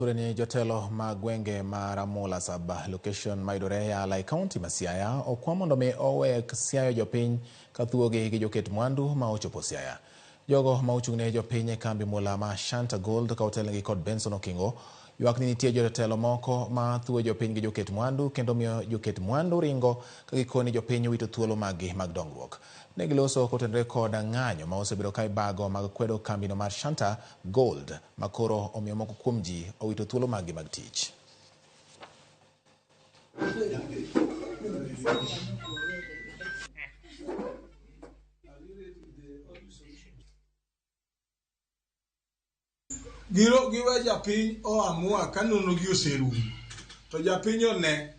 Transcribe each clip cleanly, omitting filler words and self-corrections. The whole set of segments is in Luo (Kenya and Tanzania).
Ni jotelo mag gwenge ma Ramula sub location mayudore e Yala e kaunti ma Siaya okwa mondo mi owek siayo jopiny ka thuogi gi joket mwandu ma ochopo Siaya. Jogo ma ochung' ne jopiny e kambi mula ma Shanta Gold ka otelnegi kod Benson Okingo ywak ni nitie jotelo moko ma thuo jopiny gi joket mwandu kendo miyo joket mwandu ringo ka gikoni jopiny wito thuolo maggi mag dongruok. Ne giloso kotenore kod ng'anyo ma osebedo ka ibago mag kwedo kambino mar Shanta Gold ma koro omiyo moko kuom ji owito thuolo maggi mag tich. Giro giwe japiny oamua ka nonro gi oserumo to japiny one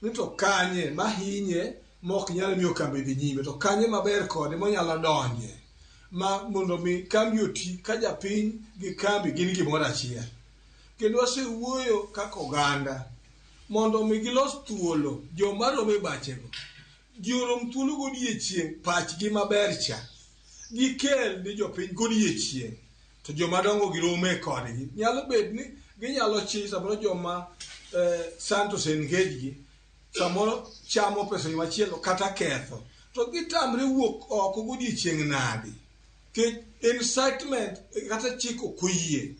ni to kanye mahinye mok nyal miyo kambi dhi nyime to kanye maber kode monyalo donje ma mondo mi kambi oti ka japiny gi kambi gin gimoro achiel. Kendo wasewuoyo kaka oganda mondo mi gilos thuolo joma romo e bachego ji orom thuolo godiechieng' pachgi maber cha gikel ni jopiny godiechieng' to joma dongo girome kodgi nyalo bet ni ginyalo chi samoro joma Santos engage gi samoro chamo pesa yo machielo kata ketho to gitamre wuok oko godiechieng' nadi kech incitement kata chik ok oyie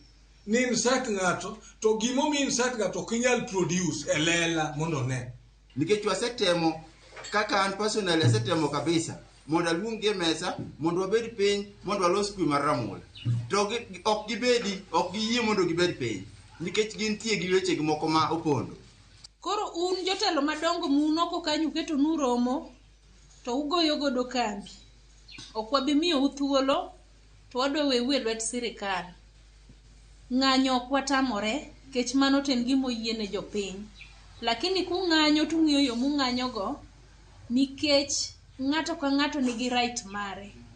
ni incite ng'ato to gimomiyo incite ng'ato ok inyal produce e lela mondo one. Nikech wasetemo kaka an personally asetemo kabisa mondo aluong gi e mesa mondo wabed piny mondo walos kwe mar Ramula to ok gibedi ok giyie mondo gibed piny nikech gintie gi wechegi moko ma opondo. Koro un jotelo madongo mun oko kanyo uketonu romo to ugoyo godo kambi. Ok wabi miyou thuolo to wadwa weu e lwet sirikal. Ng'anyo ok watamore kech mano to en gima oyiene jopiny. Lakini kung'anyo tung'iyo yo mung'anyo go nikech ng'ato ka ng'ato nigi right mare.